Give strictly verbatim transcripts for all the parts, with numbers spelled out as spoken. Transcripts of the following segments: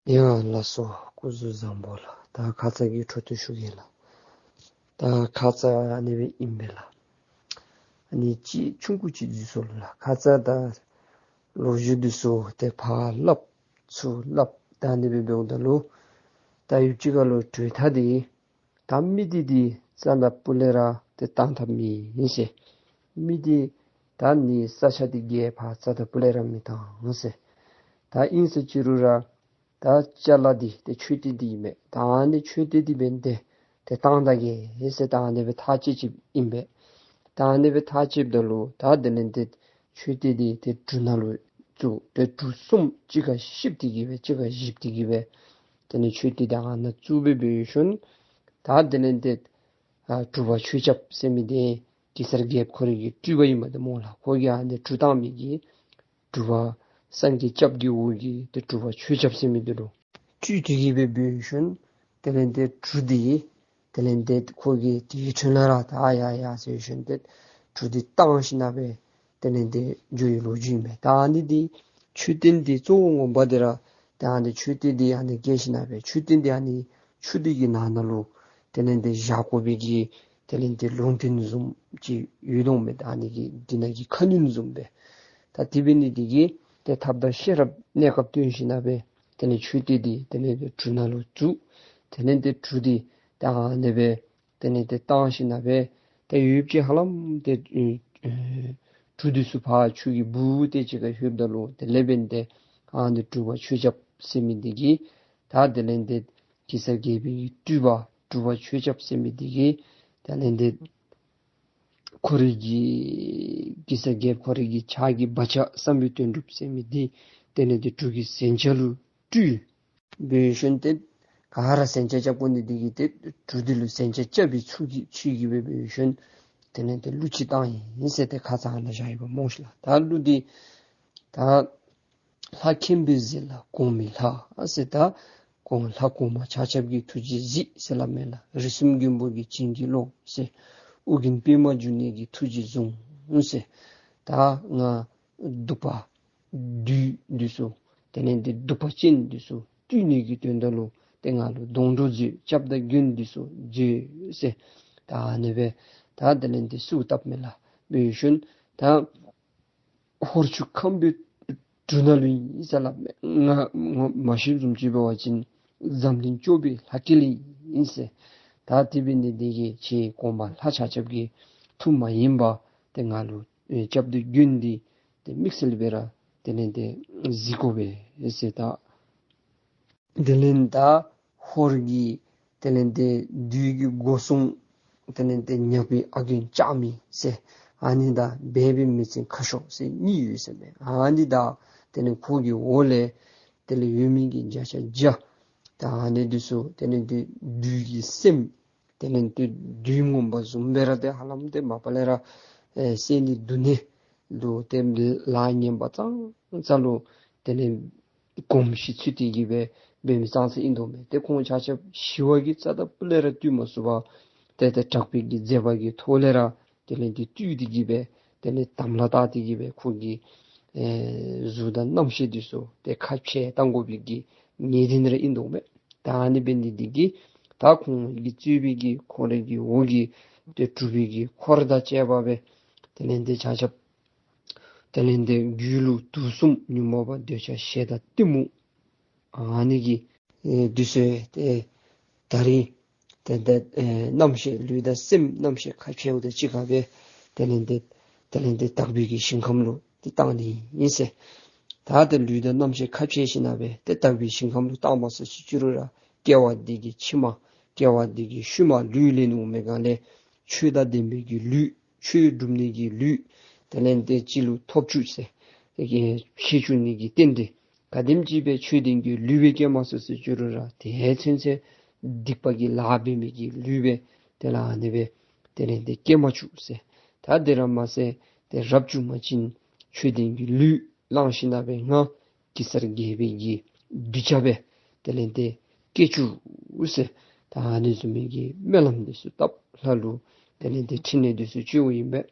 ཡ་ལགས་སོ། སྐུ་གཟུགས་བཟང་པོ་ལགས། ད་ཁ་ཙ་གི་འཕྲོ་མཐུད་ཞུ་གེ་ལགས། ད་ཁ་ཙ་ཨ་ནི་སྦེ་ཨིན་པས་ལགས། ཨ་ནི་ཅིག་ཆུང་ཀུ་ཅིག་འཛུལ་སོང་ལགས། ཁ་ཙ་ད་ལོ་རྒྱུས་འདི་ཚུ་ཏེ་ཕར་སླབ་ཚུར་སླབ་ད་ཨ་ནི་སྦེ་འབདཝ་ད་ལུ་ད་ཡུདཔ་ཅིག་ཁར་ལུ་གྲོས་ཐག་འདི་ད་མི་འདི་འདི་རྩ་དང་སྤུ་ལས་ར་ཏེ་བཏང་ཐབས་མེད་ཟེར། མི་འདི་ད་ནི་ས་ཆ་འདི་གིས་ཕར་རྩ་དང་སྤུ་ལས་ར་མི་བཏང་ཟེར། ད་ཨིན་ཟེར་ཅི་རུང་ར་ད་ཅ་ལ་འདི་ཏེ་མཆོད་རྟེན་འདི་ཨིན་མས། ད་ཨ་ནི་མཆོད་རྟེན་འདི་འབད་ནི་འདི་ཏེ་བཏང་ད་གེ་ཟེར་ད་ཨ་ནི་སྦེ་ཐག་བཅད་བཅདཔ་ཨིན་པས། ད་ཨ་ནི་སྦེ་ཐག་བཅདཔ་ད་ལུ་ད་དེ་ལས་ཏེ་མཆོད་རྟེན་འདི་ཏེ་གྲུ་ནང་ལུ་བཙུགས། ཏེ་གྲུ་གསུམ་གཅིག་ཁར་བཤིབ་སྟེ་གི་སྦེ་གཅིག་ཁར་བཤིབ་སྟེ་གི་སྦེ་དེ་ལས་མཆོད་རྟེན་འདི་ཨ་ནཱ་བཙུགས་སྦེ་འབད་ཞིནམ་ད་དེ་ལས་ཏེ་ཨ་གྲུབ་པ་ཆོས་སྐྱབས་ཟེར་མི་འདི་གེ་སར་རྒྱལཔོ་ཁོ་རའི་གི་སྤྲུལ་པ་ཨིན་པས་ཏེ་སྨོ་ལགས། ཁོ་གིས་ཨ་ནི་གྲུ་བཏང་མི་གི་གྲུབ་པ་སངས་རྒྱས་སྐྱབས་ཀྱི་འོག་གི་ཏེ་གྲུབ་པ་ཆོས་སྐྱབས་ཟེར་མི་འདི་ལུ་སྤྲུལ་ཏེ་གི་སྦེ་འབད་ཞིནམ་དེ་ལས་ཏེ་གྲུ་འདི་དེ་ལས་ཏེ་ཁོ་གིས་དེའི་འཕྲོ་ལས་ར་ད་ཡ་ཡ་ཟེར་ཞིནམ་ཏེ་གྲུ་འདི་བཏང་ཞིནམ་སྦེ་དེ་ལས་ཏེ་འགྱོ་བའི་ལོ་རྒྱུས་ཨིན་པས། ད་ཨ་ནི་འདི་མཆོད་རྟེན་འདི་གཙོ་བོ་ངོ་མ་འདི་ར་ད་ཨ་ནི་མཆོད་རྟེན་འདི་ཨ་ནི་བཀལ་ཞིནམ་སྦེ་མཆོད་རྟེན་འདི་ཨ་ནི་ཆུ་འདི་གི་ནང་ན་ལུ་དེ་ལས་ཏེ་བཞག་དགོ་པའི་གི་དེ་ལས་ཏེ་ལུང་བསྟན་བཟུམ་ཅིག་ཡོད་དོ་མས། ད་ཨ་ནི་གི་འདི་ནང་གི་ཁ་གནོན་བཟུམ་སྦེ་ད་དེ་འབད་ནི་འདི་གིས་ཏེ་ཐབས་དང་ཤེས་རབ་གནས་སྐབས་བསྟུན་ཞིནམ་སྦེ་དེ་ལས་མཆོད་རྟེན་འདི་དེ་ལས་ཏེ་གྲུ་ནང་ལུ་བཙུགས། དེ་ལས་ཏེ་གྲུ་འདི་ད་ཨ་ནི་སྦེ་དེ་ལས་ཏེ་བཏང་ཞིནམ་སྦེ་ཏེ་ཡུདཔ་ཅིག་ཧ་ལམ་ཏེ་ཨེ་ཨེ་གྲུ་འདི་ཚུ་ཕར་ཆུ་གི་སྦུག་ཏེ་ཅིག་ཁར་ལྷོདཔ་ད་ལུ་དེ་ལས་འབད་ནི་ཏེ་ཨ་ནི་གྲུབ་པ་ཆོས་སྐྱབས་ཟེར་མི་འདི་གིས་ད་དེ་ལས་ཏེ་གེ་སར་རྒྱལ་པོའི་གི་སྤྲུལ་པ་གྲུབ་པ་ཆོས་སྐྱབས་ཟེར་མི་འདི་གིས་དེ་ལས་ཏེ་ཁོ་རའི་གི་གེ་སར་རྒྱལཔོ་ཁོ་རའི་གི་ཕྱག་གི་བག་ཆགས་བསམ་པའི་དོན་འགྲུབ་ཟེར་མི་འདི་དེ་ལས་ཏེ་གྲུ་གི་ཟན་ཆ་ལུ་སྤྲུལ། འབད་ཞིནམ་ཏེ་ག་ར་ཟན་ཆ་རྐྱབ་དགོ་ནི་འདི་གིས་ཏེ་གྲུ་འདི་ལུ་ཟན་ཆ་རྐྱབ་པའི་ཚུལ་གྱིས་ཚུལ་གྱིས་སྦེ་འབད་ཞིནམ་དེ་ལས་ཏེ་གླུ་ཅིག་བཏང་ཡི་ཟེར་ཏེ་ཁ་ཙ་ཨ་ནཱ་བཞག་ཡོདཔ་སྨོ་ཤིག་ལགས། ད་གླུ་འདི་ད་ལྷ་མཁན་པོས་གཟིགས་ལ་གོང་མའི་ལྷ་ཟེར། ད་གོང་ལྷ་གོང་མ་ཆ་ཁྱབ་ཀྱིས་ཐུགས་རྗེས་གཟིགས་ཟེར་སླབ་མས་ལགས། རིགས་གསུམ་མགོན་པོ་གིས་བྱིན་གྱིས་རློབས་ཟེར། ཨོ་རྒྱན་པདྨ་འབྱུང་གནས་ཀྱིས་ཐུགས་རྗེས་བཟུང་ཟེར། ད་ང་གདུག་པ་བདུད་འདི་ཚུ་དེ་ལས་ཏེ་གདུག་པ་ཅན་འདི་ཚུ་བཏུལ་ནི་གི་དོན་དག་ལུ་ཏེ་ང་ལུ་སྡོང་གྲོགས་མཛོད། སྐྱབས་དང་མགོན་འདི་ཚུ་མཛོད་ཟེར། ད་ཨ་ནི་སྦེ་ད་དེ་ལས་ཏེ་གསོལཝ་བཏབ་མས་ལགས། འབད་ཞིནམ་ད་ཧོར་ཆུ་ཁམས་པའི་གྲུ་ནང་ལུ་ཨིན་ཟེར་སླབ་མས། ང་ངོ་མ་ཤེས་བཟུམ་ཅིག་འབད་བ་ཅིན་འཛམ་གླིང་སྐྱོབ་པའི་ལྷ་སྐལ་ཨིན་ཟེར། ད་དེ་འབད་ནི་འདི་གིས་ཁྱེད་གོང་མ་ལྷ་ཆ་ཁྱབ་ཀྱི་ཐུགས་མ་ཡེངས་པར་ཏེ་ང་ལུ་ཨེ་སྐྱབས་དང་མགོན་འདི་ཏེ་དམིགས་བསལ་སྦེ་ར་དེ་ལས་ཏེ་གཟིགས་དགོ་པས་ཟེར། ད་དེ་ལས་ད་ཧོར་གྱི་དེ་ལས་ཏེ་བདུད་ཀྱི་སྒོ་སྲུང་དེ་ལས་ཏེ་ཉག་པའི་ཨ་དཀོན་ལྕགས་མི་ཟེར་ཨ་ནི་དང་སྦལ་པའི་མི་ཆེན་ཁ་ཤོར་ཟེར་གཉིས་ཡོད་ཟེར་མས། ཨ་ནི་དང་དེ་ལས་ཁོ་གི་འོག་ལས་དེ་ལས་ཡོད་མི་གི་བརྒྱ་ཆ་བརྒྱ་ད་ཨ་ནི་འདི་ཚུ་དེ་ལས་ཏེ་བདུད་ཀྱི་སྲསམོ་དེ་ལས་ཏེ་བདུད་ངོ་མ་བཟུམ་སྦེ་ར་ཏེ་ཧ་ལམ་ཏེ་མ་པ་ལས་ར་ཨེ་བསད་ནི་རྡུང་ནི་ལུ་ཏེ་ལཱ་ངན་པ་ཙང་ཙ་ལུ་དེ་ལས་གོམས་གཤིས་ཚུད་དེ་གི་སྦེ་འབད་མི་ཙང་ཙ་ཨིན་དོ་མས། ཏེ་ཁོང་ཆ་ཁྱབ་ཞི་བ་གིས་རྩ་དང་སྤུ་ལས་ར་བཏུལ་མ་ཚུགས་པར་ཏེ་ཏེ་དྲག་པོའི་གི་མཛད་པ་གི་ཐོག་ལས་ར་དེ་ལས་ཏེ་བཏུལ་ཏེ་གི་སྦེ་དེ་ལས་དམ་ལ་བཏགས་ཏེ་གི་སྦེ་ཁོ་གི་ཨེ་གཟུགས་དང་རྣམ་ཤེས་འདི་ཚུ་ཏེ་ཁ་ཕྱེ་བཏང་དགོ་པའི་གི་ངེས་གཏན་ར་ཨིན་དོ་མས། ད་ཨ་ནི་འབད་ནི་འདི་གིས་ད་ཁོང་གིས་གཙོས་པའི་གི་ཁོ་རའི་གི་འོག་གི་ཏེ་གྲུབ་པའི་གི་འཁོར་དང་བཅས་པ་སྦེ་དེ་ལས་ཏེ་ཆ་ཁྱབ་དེ་ལས་ཏེ་རྒྱུད་ལུ་དུག་གསུམ་ཉོན་མོངས་པ་འདོད་ཆགས་ཞེ་སྡང་གཏི་མུག་ཨ་ནི་གི་ཨེ་འདི་ཚུ་ཏེ་ད་རིས་ཏེ་ཏེ་ཨེ་རྣམ་ཤེས་ལུས་དང་སེམས་རྣམ་ཤེས་ཁ་ཕྱེཝ་དང་གཅིག་ཁར་སྦེ་དེ་ལས་ཏེ་དེ་ལས་ཏེ་དག་པའི་གི་ཞིང་ཁམས་ལུ་ཏེ་བཏང་ནི་ཨིན་ཟེར། ད་ཏེ་ལུས་དང་རྣམ་ཤེས་ཁ་ཕྱེ་ཞིནམ་སྦེ་ཏེ་དག་པའི་ཞིང་ཁམས་ལུ་བཏང་མ་ཚུགས་ཅི་རུང་ར་སྐྱེ་བ་འདི་གི་ཕྱི་མ་སྐྱེ་བ་འདི་གི་ཤུལ་མ་ལུས་ལེན་འོང་མི་སྒང་ལས་ཆོས་དང་ལྡན་པའི་གི་ལུས་ཆོས་སྒྲུབ་ནི་གི་ལུས་དེ་ལས་ཏེ་ཅིག་ལུ་ཐོབ་བཅུག་ཟེར། དེ་གི་ཤེས་བཅུག་ནི་གི་རྟེན་འབྲེལ་ག་དེམ་ཅིག་སྦེ་ཆོས་ལྡན་གྱི་ལུས་སྦེ་སྐྱེ་མ་ཚུགས་ཟེར་ཅི་རུང་ར་དེ་ཚུན་ཚོད་སྡིག་པ་གི་ལཱ་འབད་མི་གི་ལུས་སྦེ་དེ་ལས་ཨ་ནི་སྦེ་དེ་ལས་ཏེ་སྐྱེ་མ་བཅུག་ཟེར། ད་དེ་ར་མ་ཚད་ཏེ་རབ་བྱུང་པ་ཅིན་ཆོས་ལྡན་གྱི་ལུས་བླངས་ཞིནམ་སྦེ་ང་གེ་སར་རྒྱལ་པོའི་གི་གདུལ་བྱ་སྦེ་དེ་ལས་ཏེ་སྐྱེ་བཅུག་ཟེར། ད་ཨ་ནི་བཟུམ་མའི་གི་སྨོན་ལམ་འདི་ཚུ་བཏབ། ལྷ་ལུ་དེ་ལས་ཏེ་ཕྲིན་ལས་འདི་ཚུ་བཅོལཝ་ཨིན་པས།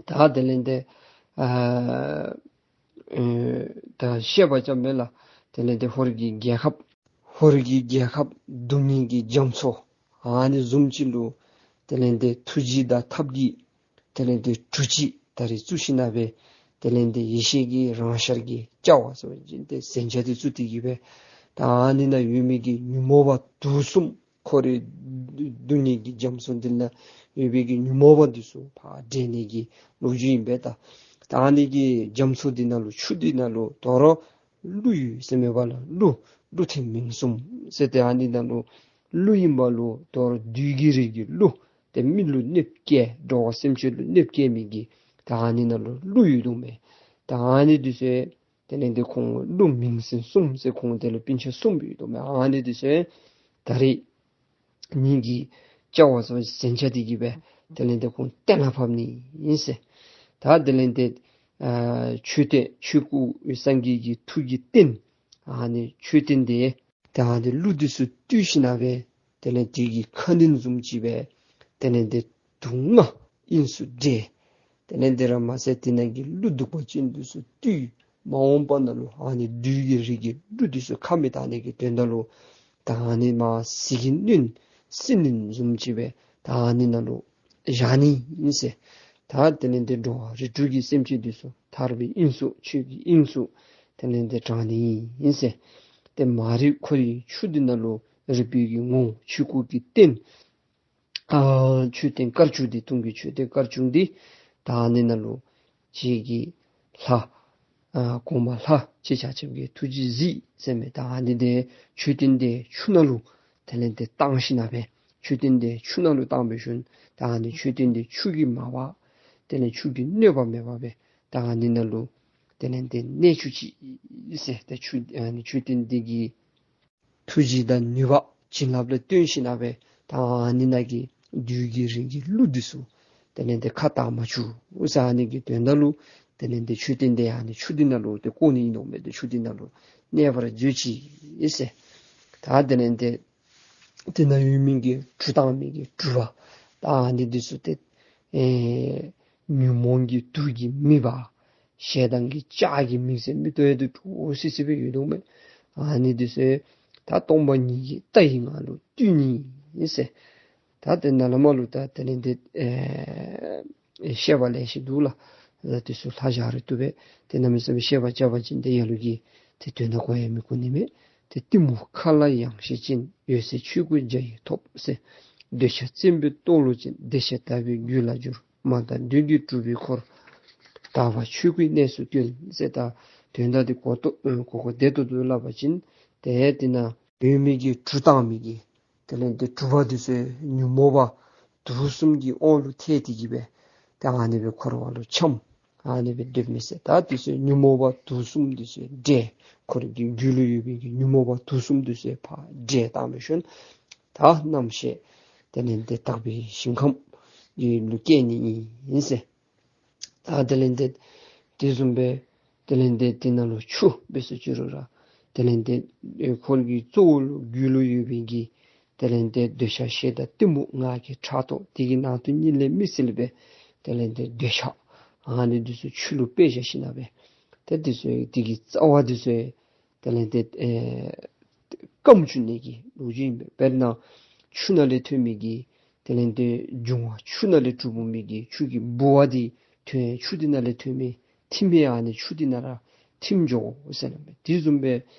ད་དེ་ལས་ཏེ་ཨ་ཨེ་ད་བཤད་པ་ཙམ་མེན་ལགས། དེ་ལས་ཏེ་ཧོར་གྱི་རྒྱལ་ཁབ་ཧོར་གྱི་རྒྱལ་ཁབ་སྡུག་བསྔལ་གྱི་རྒྱ་མཚོ་ཨ་ནི་བཟུམ་ཅིག་ལུ་དེ་ལས་ཏེ་ཐུགས་རྗེ་དང་ཐབས་ཀྱིས་དེ་ལས་ཏེ་གྲུ་ཅིག་ད་རིས་བཙུགས་ཞིནམ་ལས་དེ་ལས་ཏེ་ཡེ་ཤེས་ཀྱི་རང་ཤར་གྱི་སྐྱ་བ་ཟེར་བ་ཅིན་ཏེ་གཟན་ཆས་འདི་བཙུགས་ཏེ་གི་སྦེ་ད་ཨ་ནི་ནང་ཡོད་མི་གི་ཉོན་མོངས་པ་དུག་གསུམ་འཁོར་བའི་སྡུག་བསྔལ་གྱི་རྒྱ་མཚོ་འདི་ནང་ཡོད་པའི་གི་ཉོན་མོངས་པ་འདི་ཚུ་ཕར་འདྲེན་ནི་གི་ལོ་རྒྱུས་ཨིན་པས། ད་ད་ཨ་ནི་གི་རྒྱ་མཚོ་འདི་ནང་ལུ་ཆུ་འདི་ནང་ལུ་དོ་རུང་ཀླུ་ཡོད་ཟེར་མས་པ་ལགས། ཀླུ་ཀླུ་ཐེག་དམན་གསུམ་ཟེར་ཏེ་ཨ་ནི་ནང་ལུ་ཀླུ་ཨིན་པ་ལུ་དོ་རུང་བདུད་ཀྱི་རིགས་ཀྱི་ཀླུ་ཏེ་མི་ལུ་གནོདཔ་བཀལ་འགྲོ་བ་སེམས་ཅན་ལུ་གནོདཔ་བཀལ་མི་གི་ད་ཨ་ནི་ནང་ལུ་ཀླུ་ཡོད་དོ་མས། ད་ཨ་ནི་འདི་ཚུ་དེ་ལས་ཏེ་ཁོང་ཀླུ་མིང་སྲིང་གསུམ་ཟེར་ཁོང་དེ་ལུ་སྤུན་ཆ་གསུམ་ཡོད་དོ་མས། ཨ་ནི་འདི་ཚུ་ད་རིས་ཉིད་ཀྱི་སྐྱ་བ་ཟེར་བ་གཟན་ཆས་འདི་གིས་སྦེ་དེ་ལས་ཏེ་ཁོང་གཏན་ལ་ཕབ་ནི་ཨིན་ཟེར། ད་དེ་ལས་ཏེ་ཨ་མཆོད་རྟེན་ཆོས་སྐུ་སངས་རྒྱས་ཀྱི་ཐུགས་ཀྱི་རྟེན་ཨ་ནི་མཆོད་རྟེན་འདི་ད་ཨ་ནི་ཀླུ་འདི་ཚུ་བཏུལ་ཞིནམ་ལས་དེ་ལས་དེ་གི་ཁ་གདན་བཟུམ་ཅིག་སྦེ་དེ་ལས་ཏེ་དུག་ལྔ་དབྱིངས་སུ་བསྒྲལ། དེ་ལས་དེ་ར་མ་ཚད་དེ་ནང་གི་ཀླུ་གདུག་པ་ཅན་འདི་ཚུ་བཏུལ། མ་འོངས་པ་ནང་ལུ་ཨ་ནི་བདུད་ཀྱི་རིགས་ཀྱི་ཀླུ་འདི་ཚུ་ཁ་མི་གཏད་ནི་གི་དོན་དག་ལུ་ད་ཨ་ནི་མར་ཟིལ་གྱིས་གནོན་སྲི་གནོན་བཟུམ་ཅིག་སྦེ་ད་ཨ་ནི་ནང་ལུ་བཞག་ནི་ཨིན་ཟེར། ད་དེ་ལས་ཏེ་འགྲོ་བ་རིགས་དྲུག་གི་སེམས་ཅན་འདི་ཚུ་ཐར་པའི་དབྱིངས་སུ་ཆོས་ཀྱི་དབྱིངས་སུ་དེ་ལས་ཏེ་དྲངས་ནི་ཨིན་ཟེར། ཏེ་མ་རིག་འཁོར་བའི་ཆུ་འདི་ནང་ལུ་རིག་པའི་གི་ངོ་བོ་ཆོས་སྐུ་གི་རྟེན་ཨ་མཆོད་རྟེན་དཀར་ཆུང་འདི་དུང་གི་མཆོད་རྟེན་དཀར་ཆུང་འདི་ད་ཨ་ནི་ནང་ལུ་རྗེ་གི་ལྷ་ཨ་གོང་མ་ལྷ་རྗེ་ཆ་ཁྱབ་ཀྱི་ཐུགས་རྗེས་གཟིགས་ཟེར་མི་ད་ཨ་ནི་འདི་མཆོད་རྟེན་འདི་ཆུ་ནང་ལུ་དེ་ལས་ཏེ་བཏང་ཞིནམ་ལས་མཆོད་རྟེན་འདི་ཆུ་ནང་ལུ་བཏང་བའི་ཤུལ་ད་ཨ་ནི་མཆོད་རྟེན་འདི་ཆུ་གིས་མ་འབག། དེ་ལས་ཆུ་གི་གནོད་པ་མེད་པར་སྦེ་ད་ཨ་ནི་ནང་ལུ་དེ་ལས་ཏེ་གནས་བཅུག་ཅིག་ཟེར། ཏེ་ཆུ་ཨ་ནི་མཆོད་རྟེན་འདི་གི་ཐུགས་རྗེ་དང་ནུས་པ་བྱིན་རླབས་ལུ་བརྟེན་ཞིནམ་ལས་ད་ཨ་ནི་ནང་གི་བདུད་ཀྱི་རིགས་ཀྱི་ཀླུ་འདི་ཚུ་དེ་ལས་ཏེ་ཁ་གཏད་མ་བཅུག་ཟེར། ཨ་ནི་གི་དོན་དག་ལུ་དེ་ལས་ཏེ་མཆོད་རྟེན་འདི་ཨ་ནི་ཆུ་འདི་ནང་ལུ་ཏེ་བཀོ་ནི་ཨིན་ནོ་མས། ཏེ་ཆུ་འདི་ནང་ལུ་གནས་པར་མཛོད་ཅིག་ཟེར། ད་དེ་ལས་ཏེ་དེ་ནང་ཡོད་མི་གི་གྲུ་བཏང་མི་གི་གྲུ་པ་ད་ཨ་ནི་འདི་ཚུ་ཏེ་ཨེ་ཉོན་མོངས་ཀྱི་དུག་གིས་མེ་འབར། ཞེ་སྡང་གི་ལྕགས་ཀྱིས་མེ་བསད། མི་ལྟོ་ཡང་ཏེ་འདྲོག་སི་སི་སྦེ་ཡོད་དོ་མས། ཨ་ནི་འདི་ཚུ་ད་སྟོང་པ་ཉིད་ཀྱི་རྟ་ཡི་ངང་ལུ་བཏུལ་ནི་ཨིན་ཟེར། ད་དེ་ནང་ལས་མར་ལུ་ད་དེ་ལས་ཏེ་ཨེ་བཤད་པ་ལེ་ཤ་འདུག་ལགས། ད་འདི་ཚུ་ལྷག་བཞག་རུང་བཏུབ་པས། ཏེ་གནམ་མེད་ས་མེད་བཤད་པ་རྐྱབ་པ་ཅིན་ཏེ་ལ་ལུ་གིས་ཏེ་དོན་དག་གོ་ཡང་མི་གོ་ནི་མས། ཏེ་གཏི་མུག་མཁའ་ལ་ཡངས་ཤེས་ཅན། འོད་གསལ་ཆོས་སྐུ་འཇའ་ཡིས་ཐོབ་ཟེར། འདོད་ཆགས་བཙན་པོའི་ལྟོ་ལོག་ཅན། བདེ་གཤེགས་ལྟ་བུའི་རྒྱུད་ལ་གྱུར། མ་དག་བདུད་ཀྱིས་དཀྲུགས་པའི་འཁོར། དག་པ་ཆོས་སྐུའི་གནས་སུ་བཀོད་ཟེར། ད་དོན་དག་འདི་གོ་ཏོ་ཨེ་གོ་གོ་བདེ་ཏོག་ཏོ་སླབ་པ་ཅིན་ཏེ་དེ་ནང་ཡོད་མི་གི་གྲུ་བཏང་མི་གི་དེ་ལས་ཏེ་གྲུ་པ་འདི་ཚུ་ཉོན་མོངས་པ་དུག་གསུམ་གྱི་དབང་ལུ་ཐལ་ཏེ་གི་སྦེ་ཏེ་ཨ་ནི་སྦེ་འཁོར་བ་ལུ་འཁྱམས། ཨ་ནི་སྦེ་སྡོད་མི་ཟེར། ད་འདི་ཚུ་ཉོན་མོངས་པ་དུག་གསུམ་འདི་ཚུ་བསྒྲལ། འཁོར་གྱི་རྒྱུད་ལུ་ཡོད་པའི་གི་ཉོན་མོངས་པ་དུག་གསུམ་འདི་ཚུ་ཕར་བསྒྲལ་བཏང་བའི་ཤུལ་ད་རྣམ་ཤེས་དེ་ལས་ཏེ་དག་པའི་ཞིང་ཁམས་ཀྱི་ལུ་སྐྱེ་ནི་ཨིན་ཟེར། ད་དེ་ལས་ཏེ་དེ་བཟུམ་སྦེ་དེ་ལས་ཏེ་དེ་ནང་ལུ་ཆུ་འབད་སུ་ཅི་རུང་ར་དེ་ལས་ཏེ་ཨེ་འཁོར་གྱི་གཙོ་བོ་ལུ་རྒྱུད་ལུ་ཡོད་པའི་གི་དེ་ལས་ཏེ་འདོད་ཆགས་ཞེ་སྡང་གཏི་མུག་ང་རྒྱལ་ཕྲག་དོག་དེ་གི་ནང་དུ་གཉིད་ལས་མི་སད་པར་དེ་ལས་ཏེ་འདོད་ཆགས་ཨ་ནི་འདི་ཚུ་ཆུ་ལུ་དཔེ་བཞག་ཞིནམ་ལས་ཏེ་འདི་ཚུ་དེ་གི་རྩ་བ་འདི་ཚུ་དེ་ལས་ཏེ་ཨེ་སྐམ་བཅུག་ནི་གི་ལོ་རྒྱུས་ཨིན་པས། དཔེར་ན་ཆུ་ནང་ལས་ཐོན་མི་གི་དེ་ལས་ཏེ་འབྱུང་བ་ཆུ་ནང་ལས་གྲུབ་མི་གི་ཆུ་གི་ལྦུ་བ་འདི་ཐོན་ཆུ་འདི་ནང་ལས་ཐོན་མི་ཐིམ་ཡང་ཨ་ནི་ཆུ་འདི་ནང་ར་ཐིམ་འགྱོ་ཟེར་སླབ་མས། དེ་བཟུམ་སྦེ་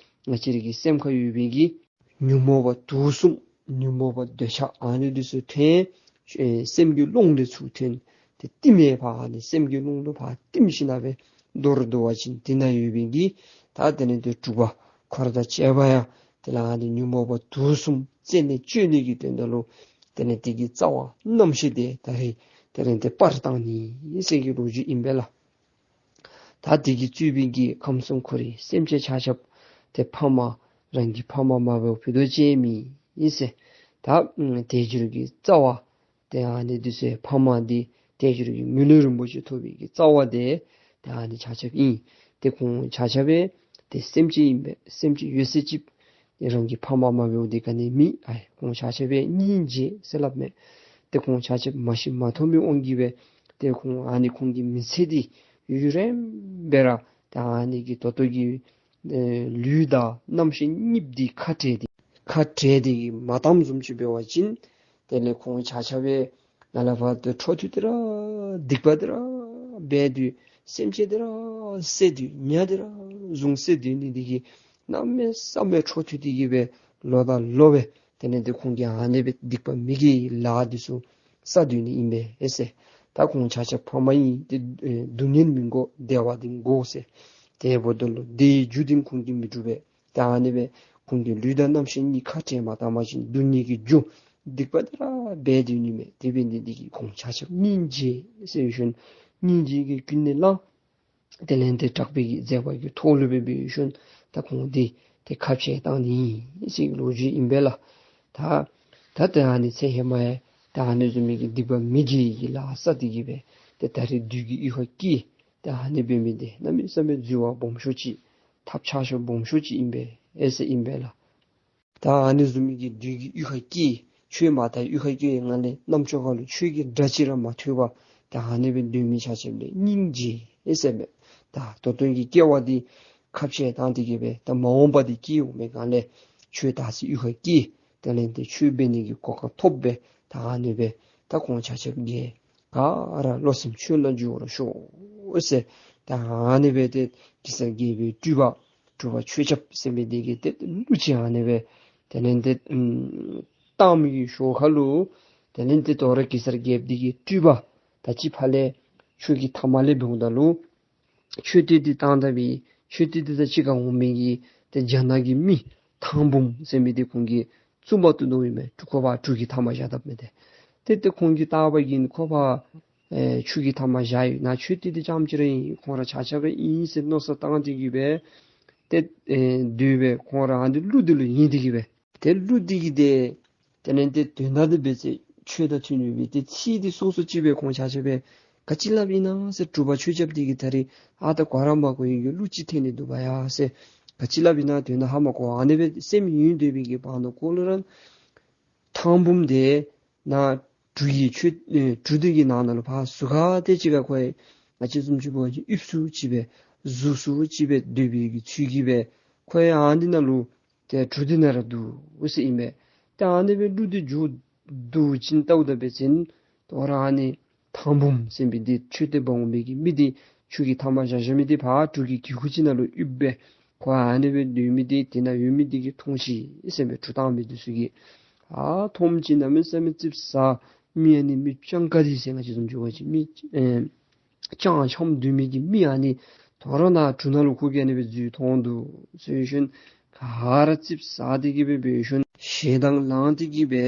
ང་བཅས་རའི་གི་སེམས་ཁར་ཡོད་པའི་གི་ཉོན་མོངས་པ་དུག་གསུམ་ཉོན་མོངས་པ་འདོད་ཆགས་ཨ་ནི་འདི་ཚུ་ཐོན་ཨེ་སེམས་ཀྱི་རླུང་འདི་ཚུ་ཐོན་ཏེ་གཏིང་མེ་ཕར་ཨ་ནི་སེམས་ཀྱི་རླུང་ལུ་ཕར་གཏིང་ཞིནམ་ལས་མདོར་བསྡུ་བ་ཅིན་དེ་ནང་ཡོད་པའི་གི་ད་དེ་ལས་ཏེ་གྲུ་པ་འཁོར་དང་བཅས་པ་ཡང་དེ་ལས་ཨ་ནི་ཉོན་མོངས་པ་དུག་གསུམ་རྩད་ནས་གཅོད་ནི་གི་དོན་དག་ལུ་དེ་ལས་དེ་གི་རྩ་བ་རྣམ་ཤེས་འདི་ད་རིས་དེ་ལས་ཏེ་སྤར་བཏང་ནི་ཟེར་གྱི་ལོ་རྒྱུས་ཨིན་པས་ལགས། ད་དེ་གིས་གཙོས་པའི་གི་ཁམས་གསུམ་འཁོར་བའི་སེམས་ཅན་ཆ་ཁྱབ་ཏེ་ཕ་མ་རང་གི་ཕ་མ་མ་འབདཝ་བུ་རྡོག་གཅིག་མེད་ཨིན་ཟེར། ད་དལ་འབྱོར་གྱི་རྩ་བ་ཏེ་ཨ་ནི་འདི་ཚུ་ཕ་མ་འདི་དལ་འབྱོར་གྱི་མི་ལུས་རིན་པོ་ཆེ་ཐོབ་པའི་གི་རྩ་བ་འདི་ཏེ་ཨ་ནི་ཆ་ཁྱབ་ཨིན། ཏེ་ཁོང་ཆ་ཁྱབ་སྦེ་ཏེ་སེམས་ཅན་ཨིན་པས། སེམས་ཅན་ཡོད་ཚད་ཅིག་རང་གི་ཕ་མ་མ་འབདཝ་འདི་ག་ནི་མེད། ཨའི་ཁོང་ཆ་ཁྱབ་སྦེ་སྙིང་རྗེ་ཟེར་སླབ་མས། ཏེ་ཁོང་ཆ་ཁྱབ་མ་ཤི་མ་འཐོར་མི་དབང་གིས་སྦེ་ཏེ་ཁོང་ཨ་ནི་ཁོང་གི་མི་ཚེ་འདི་ཡུན་རིངམོ་སྦེ་ར་ཏེ་ཨ་ནི་གི་ད་ལྟོ་གི་ ཨེ་ལུས་དང་རྣམ་ཤེས་གཉིསཔོ་འདི་ཁ་བྲལ་ཏེ་ཁ་བྲལ་ཏེ་གི་མ་བཏངམ་བཟུམ་ཅིག་འབད་བ་ཅིན་དེ་ལས་ཁོང་ཆ་ཁྱབ་སྦེ་ནཱ་ལས་ཕར་ཏེ་འཕྲོ་མཐུད་དེ་ར་སྡིག་པ་དེ་ར་འབད་དེ་སེམས་ཅན་དེ་ར་བསད་དེ་ཉ་དེ་ར་བཟུང་བསད་དེ་ནི་འདི་གིས་གནམ་མེད་ས་མེད་འཕྲོ་མཐུད་དེ་གི་སྦེ་ལོ་དང་ལོ་སྦེ་དེ་ལས་ཏེ་ཁོང་གིས་ཨ་ནི་སྦེ་སྡིག་པ་མི་དགེ་བའི་ལཱ་འདི་ཚུ་བསགས་དོ་ནི་ཨིན་པས་ཟེར། ད་ཁོང་ཆ་ཁྱབ་ཕ་མ་ཨིན། ཏེ་ཨེ་སྡུག་བསྔལ་མི་དགོ་བདེ་བ་འདི་དགོ་ཟེར། དེ་འབདཝ་ད་ལུ་དེའི་རྒྱུ་འདི་ཁོང་གིས་མི་སྒྲུབ་པས། ད་ཨ་ནི་སྦེ་ཁོང་གི་ལུས་དང་རྣམ་ཤེས་གཉིས་ཁ་བྲལ་མ་བཏང་པ་ཅིན་སྡུག་བསྔལ་གྱི་རྒྱུ་སྡིག་པ་དེ་ར་འབད་དེ་ནི་མས། དེ་འབད་ནི་འདི་གིས་ཁོང་ཆ་ཁྱབ་སྙིང་རྗེ་ཟེར་ཞིནམ་སྙིང་རྗེ་གིས་ཀུན་ནས་བསླངས། དེ་ལས་ཏེ་དྲག་པོའི་གི་མཛད་པ་གི་ཐོག་ལུ་སྦེ་འབད་ཞིནམ་ད་ཁོང་འདི་ཏེ་ཁ་བཤད་བཏང་ནི་ཨིན་ཟེར་ལོ་རྒྱུས་ཨིན་པས་ལགས། ད་ད་ཏེ་ཨ་ནི་ཚེ་ཧེ་མ་ཡང་ད་ཨ་ནི་བཟུམ་མའི་གི་སྡིག་པ་མི་དགེ་བའི་གི་ལཱ་བསགས་ཏེ་གི་སྦེ་ཏེ་ད་རེས་བདུད་ཀྱི་གཡུས་ཁར་སྐྱེས། ད་ཨ་ནི་འབད་མི་འདི་གནམ་མེད་ས་མེད་འཛོལ་བ་སྦོམ་ཤོས་ཅིག་ཐབས་ཆག་ཤོས་སྦོམ་ཤོས་ཅིག་ཨིན་པས་ཨེ་ཟེར་ཨིན་པས་ལགས། ད་ཨ་ནི་བཟུམ་མའི་གི་བདུད་ཀྱི་གཡུས་ཁར་སྐྱེས། ཆོས་མ་དར་གཡུས་ཁར་སྐྱེས་ཡི་ངང་ལས་རྣམ་ཅོ་ཁ་ལུ་ཆོས་ཀྱི་སྒྲ་ཅིག་ར་མ་ཐོས་པར་ད་ཨ་ནི་སྦེ་སྡོད་མི་ཆ་ཁྱབ་ལུ་སྙིང་རྗེ་ཨེ་ཟེར་མས། ད་ད་ལྟོ་གི་སྐྱེ་བ་འདི་ཁ་བཤད་བཏང་སྟེ་གི་སྦེ་ད་མ་འོངས་པ་འདི་སྐྱེ་འོང་མི་གང་ལས་ཆོས་དར་སའི་གཡུས་ཁར་སྐྱེས། དེ་ལས་ཏེ་ཆོས་འབད་ནི་གི་གོ་སྐབས་ཐོབ་སྦེ་ད་ཨ་ནི་སྦེ་ད་ཁོང་ཆ་ཁྱབ་ཀྱིས་ག་ར་བློ་སེམས་ཆོས་ལ་འཇུག་པར་ཤོག་ཟེར། ད་ཨ་ནི་སྦེ་ཏེ་གེ་སར་རྒྱལ་པོའི་སྤྲུལ་པ་གྲུབ་པ་ཆོས་སྐྱབས་ཟེར་མི་འདི་གིས་ཏེ་གླུ་ཅིག་ཨ་ནི་སྦེ་དེ་ལས་ཏེ་ཨམ་བཏང་མི་གི་ཞོར་ཁ་ལུ་དེ་ལས་ཏེ་དོ་རུང་གེ་སར་རྒྱལཔོ་འདི་གི་སྤྲུལ་པ་ད་ཅི་ཕར་ལས་ཆོས་ཀྱི་ཐ་མ་ལས་འབདཝ་ད་ལུ་མཆོད་རྟེན་འདི་བཏང་ད་པའི་མཆོད་རྟེན་འདི་དང་གཅིག་ཁར་འོང་མི་གི་ཏེ་རྒྱ་ནག་གི་མི་ཐང་འབུམ་ཟེར་མི་འདི་ཁོང་གིས་བཙུན་པ་བཏུལ་དོ་ཨིན་མས། ཁོ་ཕར་གྲུ་གི་མཐའ་མར་བཞག་དཔ་མས་ཏེ། ཏེ་ཏེ་ཁོང་གིས་བལྟ་བ་གིས་ཁོ་ཕར་ཨེ་ཆུ་གི་མཐའ་མར་བཞག་ཡོད། ནཱ་མཆོད་རྟེན་འདི་རྐྱངམ་ཅིག་ར་ཨིན། ཁོང་ར་ཆ་ཁྱབ་ར་ཨིན་ཟེར་མནོ་བསམ་བཏང་སྟེ་གི་སྦེ་ཏེ་ཨེ་སྡོད་པའི་ཁོང་ར་ཨ་ནི་གླུ་འདི་ལུ་ཡེངས་ཏེ་གི་སྦེ་ཏེ་གླུ་འདི་གིས་ཏེ་དེ་ལས་ཏེ་དོན་དག་འདི་འབད་ཚེ་ཆོས་དང་མཐུན་ནུག་པས། ཏེ་ཚིག་འདི་སོ་སོ་ཅིག་སྦེ་ཁོང་ཆ་ཁྱབ་སྦེ་ག་ཅི་སླབ་ཨིན་ན་ཟེར། གྲུབ་པ་ཆོས་སྐྱབས་འདི་གིས་ད་རེས་ཨ་ད་གོ་ར་མ་གོ་ཡི་གི་གླུ་ཅིག་འཐེན་ནི་འདུག་པ་ཡ་ཟེར། ག་ཅི་སླབ་ཨིན་ན་དོན་དག་ཧ་མ་གོ། ཨ་ནི་སྦེ་སེམས་ཡེངས་སྡོད་པའི་གི་བར་ན་ཁོ་ལུ་ར་ཐང་འབུམ་འདི་ནཱ་གྲུ་ཡི་ཆུ་ཨེ་གྲུ་འདི་གི་ནང་ན་ལུ་ཕར་ཟུར་ཁ་དེ་ཅིག་ཁར་ཁོ་ཡང་ང་བཅས་བཟུམ་ཅིག་འབད་བ་ཅིན་ཡིབ་སུ་ཅིག་སྦེ་གཟུགས་སུ་ཅིག་སྦེ་སྡོད་པའི་གི་ཚུལ་གྱིས་སྦེ་ཁོ་ཡང་ཨ་ནི་ནང་ལུ་ཏེ་གྲུ་འདི་ནང་ར་འདུག་ཟེར་ཨིན་པས། ཏེ་ཨ་ནི་སྦེ་གླུ་འདི་མཇུག་བསྡུ་ཞིནམ་ལྟཝ་ད་འབད་བ་ཅིན་དོ་རུང་ཨ་ནི་ཐང་འབུམ་ཟེར་མི་འདི་མཆོད་རྟེན་འབག་འོང་མི་གི་མི་འདི་ཆུ་གི་མཐའ་མར་བཞག་བཞག་མི་འདི་ཕར་གྲུ་གི་གི་གུ་ཅིག་ནང་ལུ་ཡིབ་སྦེ་ཁོ་ཨ་ནི་སྦེ་སྡོད་མི་འདི་དེ་ནང་ཡོད་མི་འདི་གིས་མཐོང་ཅི་ཟེར་མས། གྲུ་བཏང་མི་འདི་ཚུ་གིས། ཨ་མཐོངམ་ཅིག་གནམ་མེད་ས་མེད་ཙིགཔ་ཟ་མི་ཨ་ནི་མི་སྤྱང་ཀ་འདི་ཟེར་ང་བཅས་བཟུམ་ཅིག་འབད་བ་ཅིན་མི་ཨེ་སྤྱང་འཁྱམས་སྡོད་མི་གི་མི་ཨ་ནི་དོ་རུང་ནཱ་གྲུ་ནང་ལུ་ཁོ་གིས་ཨ་ནི་སྦེ་འཛུལ་མཐོང་འདུག་ཟེར་ཞིནམ་ག་ར་ཙིགཔ་ཟ་སྟེ་གི་སྦེ་འབད་ཞིནམ་ཞེ་སྡང་ལངས་ཏེ་གི་སྦེ་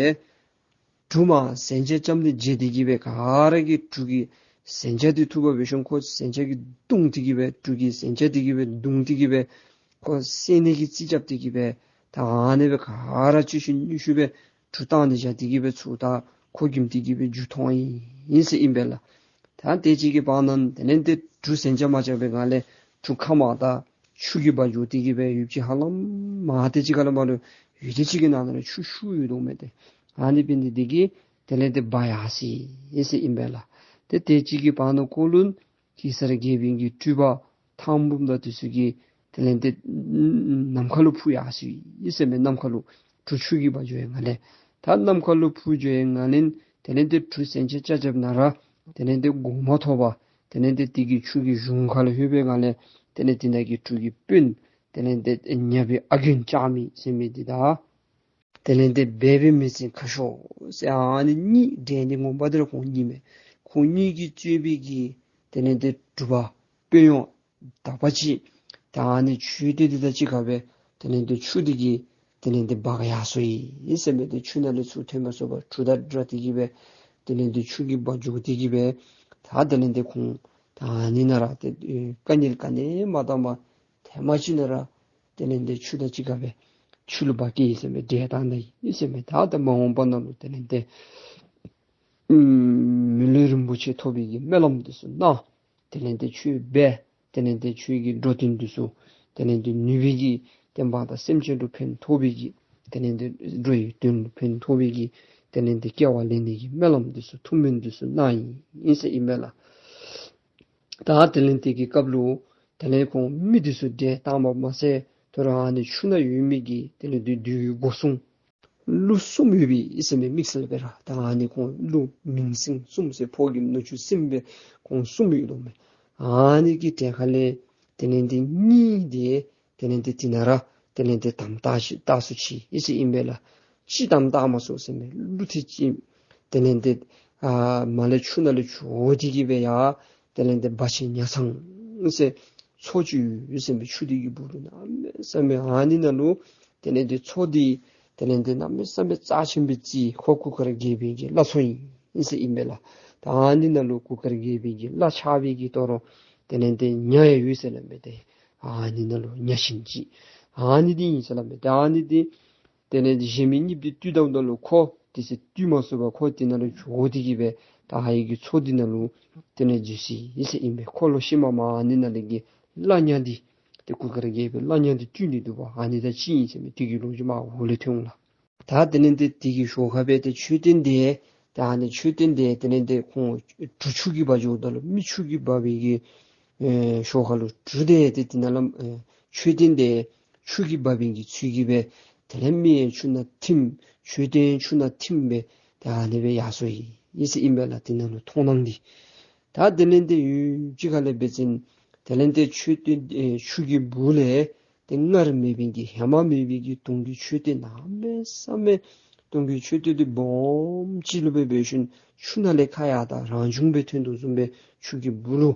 གྲུ་མར་ཟན་ཆས་བཅམ་སྟེ་བརྗེད་དེ་གི་སྦེ་ག་ར་གིས་གྲུ་གི་ཟན་ཆས་འདི་འཐུ་བར་འབད་ཞིནམ་ཁོ་ཟན་ཆས་ཀྱིས་བརྡུང་སྟེ་གི་སྦེ་གྲུ་གི་ཟན་ཆས་འདི་གིས་སྦེ་བརྡུང་སྟེ་གི་སྦེ་ཁོ་བསད་ནི་གི་རྩིས་རྐྱབ་སྟེ་གི་སྦེ་ད་ཨ་ནི་སྦེ་ག་ར་གཅིག་ཤུལ་གཉིས་ཤུལ་སྦེ་གྲུ་བཏང་སྟེ་བཞག་སྟེ་གི་སྦེ་ཚུར་ད་ཁོ་འགྱིམ་སྟེ་གི་སྦེ་རྒྱུག་ཐོན་ཡི་ཟེར་ཨིན་པས་ལགས། ད་དེ་ཅིག་གི་བར་ན་དེ་ལས་ཏེ་གྲུ་ཟན་ཆས་མ་རྐྱབ་པའི་སྒང་ལས་གྲུ་ཁ་མར་ད་ཆུ་གིས་འབག་འགྱོ་སྟེ་གི་སྦེ་ཡུདཔ་ཅིག་ཧ་ལམ་མ་དེ་ཅིག་ཁ་ལས་མར་ལུ་ཡུད་ཅིག་གི་ནང་ན་ལུ་ཆུ་ཤུགས་ཡོད་དོ་མས་ཏེ། ཨ་ནི་འབད་ནི་འདི་གིས་དེ་ལས་ཏེ་འབག་ཡར་སོ་ཡི་ཟེར་ཨིན་པས་ལགས། ཏེ་དེ་ཅིག་གི་བར་ན་ཁོ་ལུ་གེ་སར་རྒྱལ་པོའི་གི་སྤྲུལ་པ་ཐང་འབུམ་དང་འདི་ཚུ་གིས་དེ་ལས་ཏེ་ནམ་མཁའ་ལུ་འཕུར་ཡར་སོ་ཡི་ཟེར་མས། ནམ་མཁའ་ལུ་གྲུ་ཆུ་གིས་འབག་འགྱོ་བའི་སྒང་ལས་ད་ནམ་མཁའ་ལུ་འཕུར་འགྱོ་བའི་སྒང་ལས་དེ་ལས་ཏེ་གྲུ་ཟན་ཆས་རྐྱབ་རྐྱབ་ནང་ར་དེ་ལས་ཏེ་གོ་མ་ཐོབ་པར་དེ་ལས་ཏེ་དེ་གི་ཆུ་གི་གཞུང་ཁ་ལུ་ལྷོད་པའི་སྒང་ལས་དེ་ལས་ཏེ་ནཱ་གི་གྲུ་གི་དཔོན་དེ་ལས་ཏེ་ཉ་པའི་ཨ་རྒོན་ལྕགས་མིག་ཟེར་མི་འདི་དང་དེ་ལས་ཏེ་སྦལ་པའི་མི་ཆེན་ཁ་ཤོར་ཟེར་ཨ་ནི་གཉིས་འདྲེ་འདི་ངོ་མ་འདི་ར་ཁོང་གཉིས་མས། ཁོང་གཉིས་ཀྱིས་གཙོས་པའི་གི་དེ་ལས་ཏེ་གྲུ་པ་དཔོན་གཡོག་དག་པ་ཅིག་ད་ཨ་ནི་མཆོད་རྟེན་འདི་དང་གཅིག་ཁར་སྦེ་དེ་ལས་ཏེ་ཆུ་འདི་གིས་དེ་ལས་ཏེ་འབག་ཡར་སོ་ཡི་ཟེར་མས། ཏེ་ཆུ་ནང་ལས་ཚུར་ཐོན་མ་ཚུགས་པར་གྲུ་དང་སྦྲགས་ཏེ་གི་སྦེ་དེ་ལས་ཏེ་ཆུ་གིས་འབག་འགྱོ་སྟེ་གི་སྦེ་ད་དེ་ལས་ཏེ་ཁོང་ད་ཨ་ནི་ནང་ར་ཏེ་དཀའ་ངལ་ག་ནི་མ་བཏང་པར་ཐེངས་མ་གཅིག་ནང་ར་དེ་ལས་ཏེ་ཆུ་དང་གཅིག་ཁར་སྦེ་ཆུ་ལུ་འབག་སྐྱེལ་ཡི་ཟེར་མས། འདྲེ་བཏང་ད་ཡི་ཟེར་མས། ད་ད་མ་འོངས་པ་ནང་ལུ་དེ་ལས་ཏེ་ཨམ་མི་ལུས་རིན་པོ་ཆེ་ཐོབ་པའི་གི་སྨོན་ལམ་འདི་ཚུ་གནང་། དེ་ལས་ཏེ་ཆོས་འབད། དེ་ལས་ཏེ་ཆོས་ཀྱི་འགྲོ་དོན་འདི་ཚུ་དེ་ལས་ཏེ་ནུས་པའི་གི་བསྟན་པ་དང་སེམས་ཅན་ལུ་ཕན་ཐོགས་པའི་གི་དེ་ལས་ཏེ་འགྲོ་བའི་དོན་ལུ་ཕན་ཐོགས་པའི་གི་དེ་ལས་ཏེ་སྐྱེ་བ་ལེན་ནི་གི་སྨོན་ལམ་འདི་ཚུ་ཐུགས་སྨོན་འདི་ཚུ་གནང་ཡི་ཟེར་ཨིན་མས་ལགས། ད་དེ་ལས་ཏེ་གི་སྐབས་ལུ་ དེ་ལས་ཁོང་མི་འདི་ཚུ་བསྒྲལ་བཏང་བ་མ་ཚད་དོ་རུང་ཨ་ནི་ཆུ་ནང་ཡོད་མི་གི་དེ་ལས་བདུད་བདུད་ཀྱི་སྒོ་སྲུང་ཀླུ་གསུམ་ཡོད་པའི་ཨིན་ཟེར་མས། དམིགས་བསལ་སྦེ་ར་ད་ཨ་ནི་ཁོང་ཀླུ་མིང་སྲིང་གསུམ་ཟེར་ཕོ་རྒནམ་ནུ་གཅུང་སྲིངམོ་སྦེ་ཁོང་གསུམ་ཡོད་དོ་མས། ཨ་ནི་གི་གྲལ་ཁ་ལས་དེ་ལས་འདི་གཉིས་དེ་དེ་ལས་འདི་དེ་ནང་ར་དེ་ལས་འདི་དམ་བཏགས་ཤིག་བཏགས་སུ་ཅིག་ཨིན་ཟེར་ཨིན་པས་ལགས། ཅིག་དམ་བཏགས་མ་ཚུགས་ཟེར་མས། ཀླུ་དེ་ཅིག་དེ་ལས་འདི་ཨ་མར་ལས་ཆུ་ནང་ལས་བྱོག་སྟེ་གི་སྦེ་ཡར་དེ་ལས་འདི་སྦ་ཆེན་ཉ་ཚང་ཟེར་མཚོ་ཅིག་ཡོད་ཟེར་མས། ཆུ་དེ་གི་སྦུག་ལུ་གནམ་མེད་ས་མེད་ཨ་ནི་ནང་ལུ་དེ་ལས་འདི་མཚོ་འདི་དེ་ལས་འདི་གནམ་མེད་ས་མེད་རྩ་ཆེན་པོ་ཅིག་ཁོ་གུར་དཀར་རྒྱལ་པོའི་གི་བླ་མཚོ་ཨིན་ཟེར་ཨིན་པས་ལགས། ད་ཨ་ནི་ནང་ལུ་གུར་དཀར་རྒྱལ་པོའི་གི་བླ་ཆགས་པའི་གི་དོ་རུང་དེ་ལས་འདི་ཉ་ཡང་ཡོད་ཟེར་སླབ་མས། ཏེ་ཨ་ནི་ནང་ལུ་ཉ་ཆེན་ཅིག་ཨ་ནི་འདི་ཨིན་ཟེར་སླབ་མས། ཏེ་ཨ་ནི་འདི་དེ་ལས་འདི་གཞན་མི་གཉིསཔོ་འདི་བཏུལ་ད་ད་ལུ་ཁོ་དེ་ཚེ་བཏུལ་མ་ཚུགས་པར་ཁོ་དེ་ནང་ལུ་བྱོག་སྟེ་གི་སྦེ་ད་ཨ་ཡི་གི་མཚོ་འདི་ནང་ལུ་དེ་ལས་འཛུལ་སོ་ཡི་ཟེར་ཨིན་པས། ཁོ་ལོག་ཤུལ་མ་མར་ཨ་ནི་ནང་ལས་ཀྱི་བླ་ཉ་འདི་ཏེ་གུར་དཀར་རྒྱལ་པོའི་བླ་ཉ་འདི་བཏུལ་ནི་འདུག་པ། ཨ་ནི་དང་གཅིག་ཨིན་ཟེར་མས། དེ་གི་ལོ་རྒྱུས་མར་འོག་ལས་ཐོན་འོང་ལགས། ད་དེ་ལས་འདི་དེ་གི་ཞོར་ཁ་སྦེ་ཏེ་མཆོད་རྟེན་འདི་ད་ཨ་ནི་མཆོད་རྟེན་འདི་དེ་ལས་འདི་ཁོང་གྲུ་ཆུ་གིས་འབག་འགྱོཝ་ད་ལུ་མི་ཆུ་གིས་འབག་པའི་གི་ཨེ་ཞོར་ཁ་ལུ་གྲུ་འདི་ཏེ་དེ་ནང་ལུ་ཨེ་མཆོད་རྟེན་འདི་ཆུ་གིས་འབག་པའི་གི་ཚུལ་གྱིས་སྦེ་དེ་ལས་མི་ཡང་ཆུ་ནང་ཐིམ་མཆོད་རྟེན་ཆུ་ནང་ཐིམ་སྦེ་ད་ཨ་ནི་སྦེ་ཡར་སོ་ཡི་ཟེར་ཨིན་པས་ལགས། དེ་ནང་ལུ་མཐོང་སྣང་འདི་ད་དེ་ལས་འདི་ཡུན་ཅིག་ཁ་ལས་འབད་བ་ཅིན་དེ་ལས་འདི་མཆོད་རྟེན་ཨེ་ཆུ་གི་སྦུག་ལས་ཏེ་སྔར་མེད་པའི་གི་ཧེ་མ་མེད་པའི་གི་དུང་གི་མཆོད་རྟེན་གནམ་མེད་ས་མེད་དུང་གི་མཆོད་རྟེན་འདི་སྦོམ་ཅིག་ལུ་སྦེ་འབད་ཞིནམ་ཆུ་ནང་ལས་ཁ་ཡར་ད་རང་བྱུང་སྦེ་ཐོན་དོ་བཟུམ་སྦེ་ཆུ་གི་སྦུག་ལུ་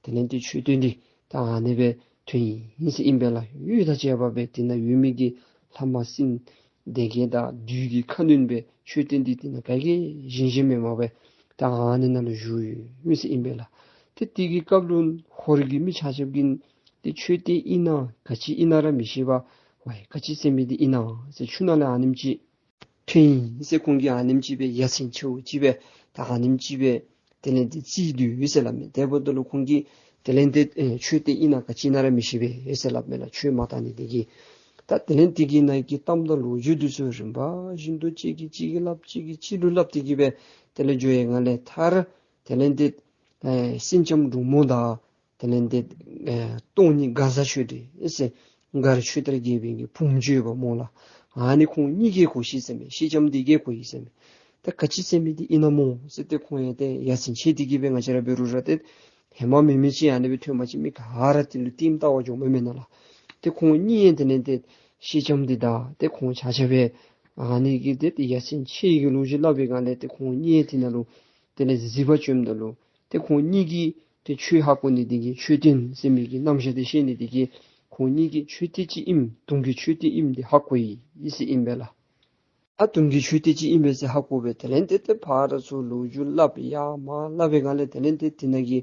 དེ་ལས་འདི་མཆོད་རྟེན་འདི་ད་ཨ་ནི་སྦེ་ཐོན་ཡི་ཟེར་ཨིན་པས་ལགས། འོད་དང་བཅས་པ་སྦེ་དེ་ནང་ཡོད་མི་གི་ལྷ་མ་སྲིན་སྡེ་བརྒྱད་དང་བདུད་ཀྱི་ཁ་གནོན་སྦེ་མཆོད་རྟེན་འདི་དེ་ནང་ག་གིས་བཞེངས་བཞེངསམ་མེད་པར་སྦེ་ད་ཨ་ནི་ནང་ལུ་བཞུགས་ཡོད་ཟེར་ཨིན་པས་ལགས། ཏེ་དེ་གི་སྐབས་ལུ་ཧོར་གྱི་མི་ཆ་ཁྱབ་ཀྱིས་ཏེ་མཆོད་རྟེན་ཨིན་ན་ག་ཅི་ཨིན་ན་ར་མི་ཤེས་པར་ཝའི་ག་ཅི་ཟེར་མི་འདི་ཨིན་ན་ཟེར། ཆུ་ནང་ལས་ཨ་ནེམ་ཅིག་ཐོན་ཡི་ཟེར། ཁོང་གིས་ཨ་ནེམ་ཅིག་སྦེ་ཡ་མཚན་ཆེཝ་ཅིག་སྦེ་ད་ཨ་ནེམ་ཅིག་སྦེ་དེ་ལས་འདི་རྩིས་སྡོད་ཡི་ཟེར་སླབ་མས། དེ་འབདཝ་ད་ལུ་ཁོང་གིས་དེ་ལས་འདི་ཨེ་མཆོད་རྟེན་ཨིན་ན་ག་ཅི་ཨིན་ན་ར་མི་ཤེས་པས་ཟེར་སླབ་མས་ལགས། ཆོས་མ་དར་ནི་དེ་གིས། ད་དེ་ལས་འདི་གི་ནང་གི་གཏམ་དང་ལོ་རྒྱུས་འདི་ཚུ་རིམ་པ་བཞིན་དུ་གཅིག་གིས་གཅིག་གིས་སླབ་གཅིག་གིས་གཅིག་ལུ་སླབ་སྟེ་གི་སྦེ་དེ་ལས་འགྱོ་བའི་སྒང་ལས་མཐར་དེ་ལས་འདི་ཨེ་སེང་ལྕམ་འབྲུག་མོ་དང་དེ་ལས་འདི་ཨེ་སྟོང་ཉིད་མགར་བཟའ་ཆོས་སྒྲོན་ཟེར་མགར་ཆོས་དར་རྒྱལ་པོའི་གི་བུམོ་ཅིག་ཡོདཔ་སྨོ་ལགས། ཨ་ནི་ཁོང་གཉིས་ཀྱིས་གོ་ཤེས་ཟེར་མས། སེང་ལྕམ་འདི་གིས་གོ་ཡི་ཟེར་མས། ད་ག་ཅི་ཟེར་མི་འདི་ཨིན་ན་སྨོ་ཟེར་ཏེ་ཁོང་ཡང་ཏེ་ཡ་མཚན་ཆེ་སྟེ་གི་སྦེ་ང་བཅས་ར་འབད་རུང་ར་ཏེ་ཧེ་མ་མེད་མི་ཅིག་ཨ་ནི་སྦེ་ཐོན་པ་ཅིན་མི་ག་ར་དེ་ལུ་ལྟདམོ་བལྟ་བར་འགྱོཝ་མས་མེན་ན་ལགས། ཏེ་ཁོང་གཉིས་ཡང་དེ་ལས་ཏེ་སེང་ལྕམ་འདི་དང་ཏེ་ཁོང་ཆ་ཁྱབ་སྦེ་ཨ་ནི་གི་ཏེ་ཏེ་ཡ་མཚན་ཆེ་གི་ལོ་རྒྱུས་སླབ་པའི་སྒང་ལས་ཏེ་ཁོང་གཉིས་ཡང་དེ་ནང་ལུ་དེ་ལས་གཟིགས་པར་བྱོནམ་ད་ལུ་ཏེ་ཁོང་གཉིས་ཀྱིས་ཏེ་ཆོས་ཧ་གོ་ནི་དེ་གིས་མཆོད་རྟེན་ཟེར་མི་གི་རྣམ་གཞག་དེ་ཤེས་ནི་དེ་གིས་ཁོང་གཉིས་ཀྱིས་མཆོད་རྟེན་ཅིག་ཨིནམ་དུང་གི་མཆོད་རྟེན་ཨིནམ་དེ་ཧ་གོ་ཡི་ཟེར་ཨིན་པས་ལགས། ཨ་དུང་གི་མཆོད་རྟེན་ཅིག་ཨིན་པས་ཟེར་ཧ་གོ་སྦེ་དེ་ལས་ཏེ་ཏེ་ཕར་ཚུར་ལོ་རྒྱུས་སླབ་ཡར་མར་སླབ་པའི་སྒང་ལས་དེ་ལས་ཏེ་དེ་ནང་གི་